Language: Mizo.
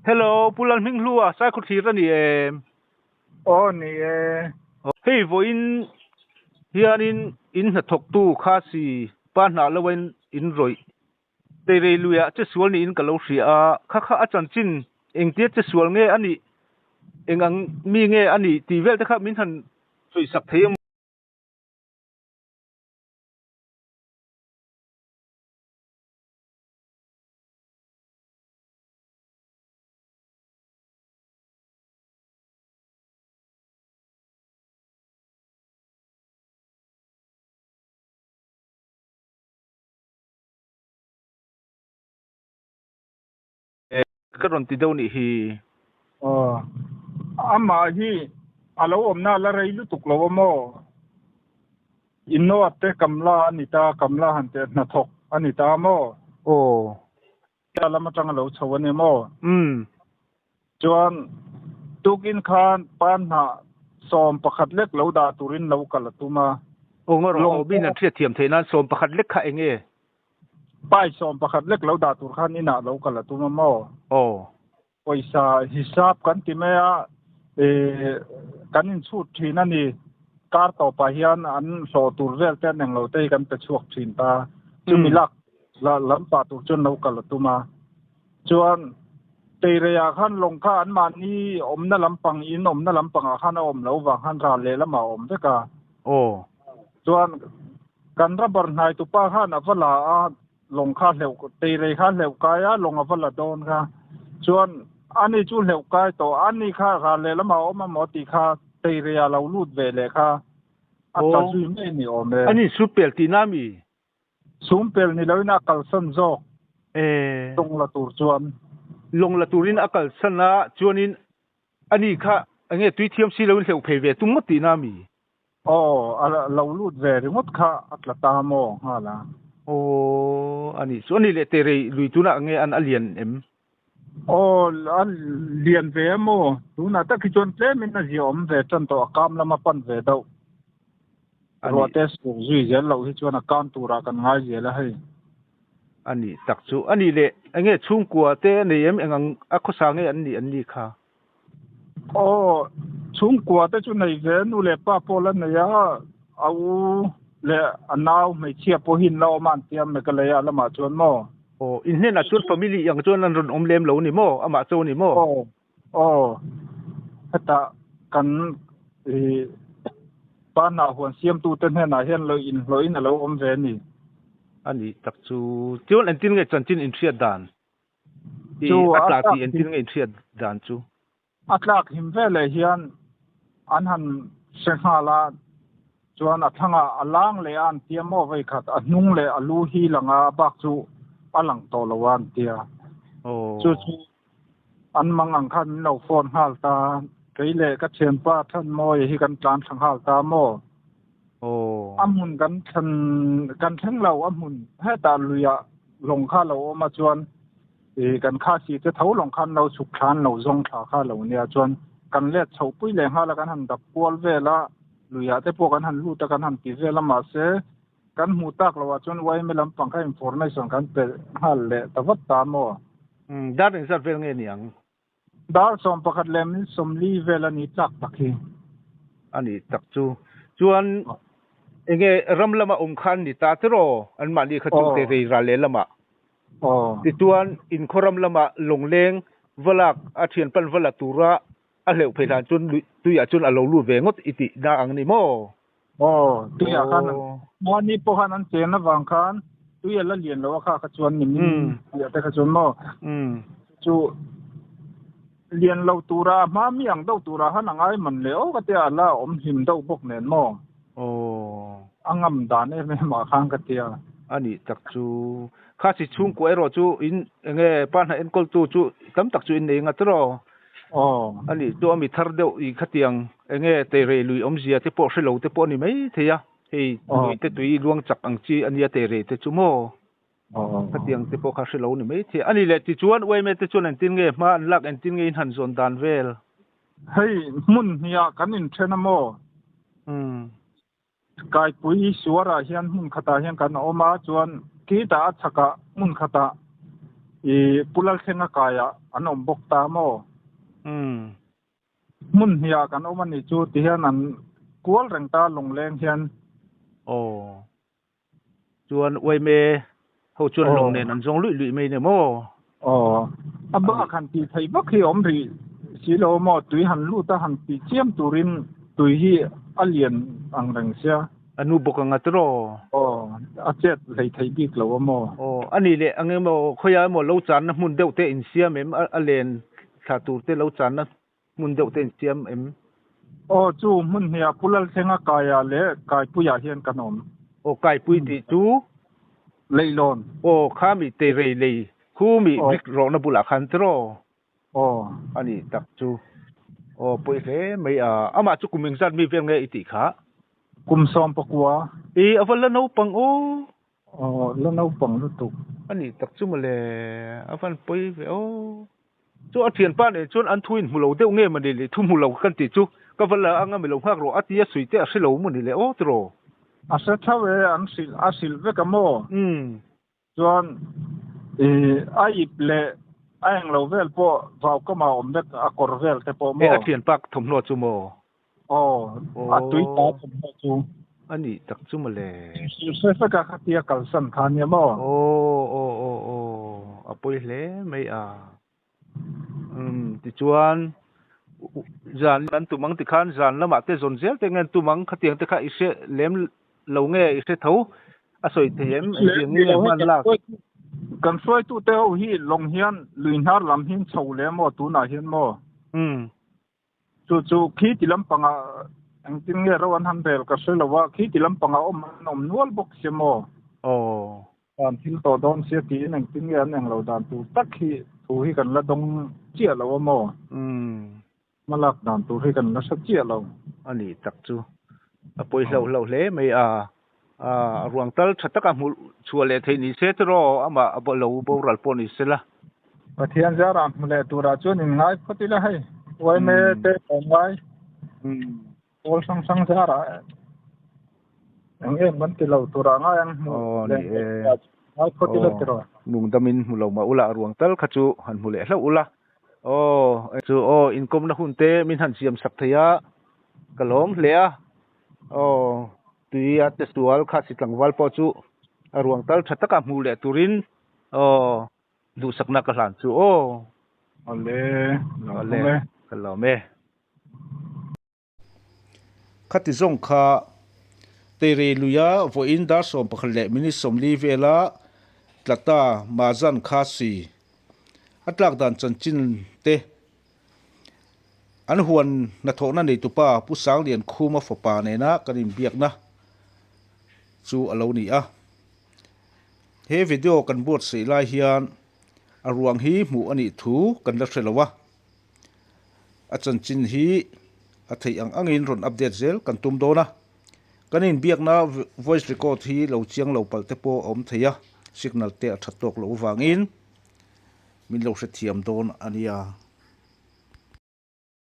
Hello, Pu Lalhminghlua, Saikhawthlir a ni em? Aw ni e. Hei vawiin hianin in hnathawktu Khasi pa hnah lo in in rawih Teirei luiah che sual niin ka lo hria a, kha kha a chanchin engtia che sual nge a nih, eng ang mi nge a nih tih vel te kha min han sawisak thei a maw? Ka rawn ti deuh nih hi. Aw. Amah hi a lo awmna a la rei lutuk lo a maw? Innoa te Kamla a ni ta, Kamla han teh hnathawk a ni ta maw? Aw. Tia lam atang a lo chho a ni maw? Umm. Chuan tukin khan pan hnah 11 lek lo dah turin lo kal a tum a. Aw ngaw rawh aw, min an hriat thiam theih nan 11 lek kha eng nge? Pai 11 lek lo dah tur khan inah lo kal a tum a maw? Aw. Pawisa hisap kan ti mai a, kan inchhut thin a ni. Kar tawpah hian an hlawh tur vel te an englo te hi kan pe chhuak thin ta. Chumi lak lam pah tur chuan lo kal a tum a. Chuan Teireiah khan lawng kha anmahni awmna lampang in awmna lampangah khan a awm lo vang khan ral lehlamah a awm vek a. Aw. Chuan kan rubber hnaitupa khan a va la a. Lawng kha hleuh, teirei kha hleuh kai a, lawng a va la dawn kha. Chuan ani chu hleuh kai tawh, ani kha ral lehlamah a awm amaw tih kha teirei ah lo lut ve leh kha a tla zui mai ni awm e. Ani sumpel tihna ami? Sumpel ni loin a kalsan zawk lawng la tur chuan. Lawng la turin a kalsan a, chuanin ani kha enge tui thiam si loin hleuh phei ve tum ngawt tihna ami? Aw, a lo lut ve ringawt kha a tla ta maw nghal a? Aw, a nih chu. A nih leh Terei lui tunah nge an a lian em? Aw, a lian ve a maw? Tunah tak hi chuan tlemin a ziaawm ve tan tawh, a kam lama pan ve deuh. Ruah te sur zui zel loh hi chuan a kam turah kan ngai zel a hei. A nih tak chu. A nih leh enge chhungkua te a nei em? Eng ang a khawsa nge an nih an ni kha? Aw, chhungkua te chu nei ve, nu leh pa pawh la nei a, a u leh a nau hmeichhia pawhin la awm a an ti a, Meghalaya lamah chuan maw? Aw, in hnenah chuan family ang chuan an rawn awm lem lo ni maw? Amah chu a ni maw? Aw, aw, hetah kan ih pa hnah huan siamtute hnenah hian lo inhlawhin a lo awm ve a ni. A nih tak chu, chuan engtin nge chanchin inhriat dan? Chu a tla tih entir nge inhriat dan chu? A tlak him veleh hian an han hre nghal a, chuan a thlangah a lang leh a an tia maw vei khat, a hnung leh a lu hi lang a, a bak chu a lang tawh lo a an tia. Chu chu an mang ang khan min lo phone nghal ta, kei leh ka thianpa Thanmawia hi kan tlan thla nghal ta maw? A hmun kan thlen kan thleng lo, a hmun hetah luiah lawng kha lo awm a chuan ih kan khasi te tho lawng khan lo chhuk thla an lo zawng thla kha lo nia chuan kan let chhoh pui leh nghal a kan han dap kual vel a luiah te pawh kan han lut a kan han ti vel a mahse kan hmuh tak loh ah chuan yma lampang kha information kan pe nghal leh ta vat ta maw? Umm dar engzat vel nge niang? Dar 11 leh min 40 vel a ni tlak tak hi. A ni tak chu. Chuan enge ram lama awm kha an ni ta tiraw? Anmahni kha chu te rei ral leh lamah. Tichuan inkhaw ram lama lawngleng va lak a thian pan va la tura a hleuh phei hlan chuan tuiah chuan a lo lut ve ngawt i tih na ang ni maw? Aw, tuiah khan mahni pawh khan an chen avang khan tui a la lian lo a kha kha chuan ni min tih te kha chuan maw chu lian lo tura a hma mi ang deuh tura khan a ngai man leh aw ka tia a la awm hlim deuh bawk nen maw a ngam dan em em ah khan ka tia. A nih tak chu kha si chhungkua erawh chu in enge pa hna enkawltu chu tam tak chu in nei ngat rawh. Aw. A nih chu a mi thar deuh i khatiang enge teirei lui awmzia te pawh hre lo te pawh a ni mai thei a, hei lui te tui luang chak ang chi a nia teirei te chu maw? Khatiang te pawh kha hre lo a ni mai thei a. A nih leh tichuan yma te chuan engtin nge hma an lak engtin nge in han zawn dan vel? Hei hmun hniah kan inthen a maw? Umm. Kaipui suarah hian hmun khatah hian kan awm a, chuan khitah a chhakah hmun khatah I Pu Lalthlenga kaiah an awm bawk ta maw? Umm. Hmun hniah kan awm a nih chu ti hian an kual reng ta lawngleng hian. Aw. Chuan uaime ho chuan lawng nen an zawng luih luih mai nia maw? Aw. A bak han tih theih vak hi awm rih si lo maw? Tui han lut a han tih chiam turin tui hi a lian ang reng sia. A nu bawk anga tiraw? Aw, a chet hlei thei bik lo a maw? Aw, a nih leh ang emaw khawiah emaw lo channa hmun deuh te insiam em? A len thla tur te lo channa hmun deuh te insiam em? Aw, chu hmun hniah Pu Lalthlenga Kaiah leh Kaipuiah hian kan awm. Aw, Kaipui tih chu? Leihlawn. Aw, kha mi Teirei lei khu mi brick rawhna bulah khan tiraw? Aw. A nih tak chu. Aw, pawi hle mai a. Amah chu kum engzat mi vel nge i tih kha? Kum 19. I, a va la naupang aw. Aw, la naupang lutuk. A nih tak chu mawle, a van pawi ve aw. Chu a thianpa nen chuan an thu in hmu lo deuh nge mawni le, thu hmu lo kan tih chu ka va la anga mi lo nghak rawh a ti a sui te a hre lo mawni le aw tiraw. A hre tho e, an hrilh a hrilh vek a maw? Umm. Chuan i a ip leh a englo vel pawh vau kamah awm vek a kawr vel te pawh maw? E a thianpa thawmhnaw chu maw? Aw, a tui ta thawmhnaw chu. A nih tak chu mawle. Hrilh hre vek a khatia kalsan kha nia maw? Aw aw aw aw a pawi hle mai a. Umm tichuan zan an tum ang tikhan zan lamah te zawn zel te nge an tum ang khatiang te kha i hre lem lo nge i hre tho a sawi thei em engtiang nge hman lak. Kan hruaitute ho hi lawng hian lui hnar lam hi an chho leh maw tunah hian maw? Umm. Chu chu khi ti lampangah engtin nge ro an han rel ka hre lo a, khi ti lampangah awm an awm nual bawk sia maw? Aw. Dan thil tawh dawn sia tiin engtin nge an englo dan tur tak hi thu hi kan la dawng chiah lo a maw? Umm. Hmalak dan tur hi kan la hre chiah lo. A nih tak chu. A pawi hlauh hlauh hle mai a. A ruang tal tha taka hmuh chhuah leh theih ni se tiraw amah a lo boral pawh ni se la. Pathian zara hmu leh turah chuan in ngai phawt ila hei uaime te awm ngai pawl hrang hrang zara eng em kan ti lo turah ngai ang hmu leh turah chuan ngai phawt ila tiraw. Nungdamin hmu lo mah ula ruang tal kha chu han hmu leh hlauh ula aw chu aw inkawmna hun te min han siam sak thei a ka lawm hle a aw. Tui a te sual kha si tlangval pawh chu a ruang tal tha taka hmuh leh turin aw duhsakna ka hlan chu aw. Awle, Awle, ka lawm e. Khati zawng kha Teirei luia vawiin dar 11 leh minute 40 vela tlata Mazan kha si a tlak dan chanchin te An huan hnathawhna neitupa Pu Sanglian Khuma fapa nena kan inbiakna chu a lo ni a. He video kan buatsaih lai hian a ruang hi hmuh a nih thu kan la hre lo a. A chanchin hi a theih ang angin rawn update zel kan tum dawn a. Kan inbiakna voice record hi lo chiang lo palh te pawh a awm thei a, signal te a that tawk loh avangin. Min lo hrethiam dawn a nia.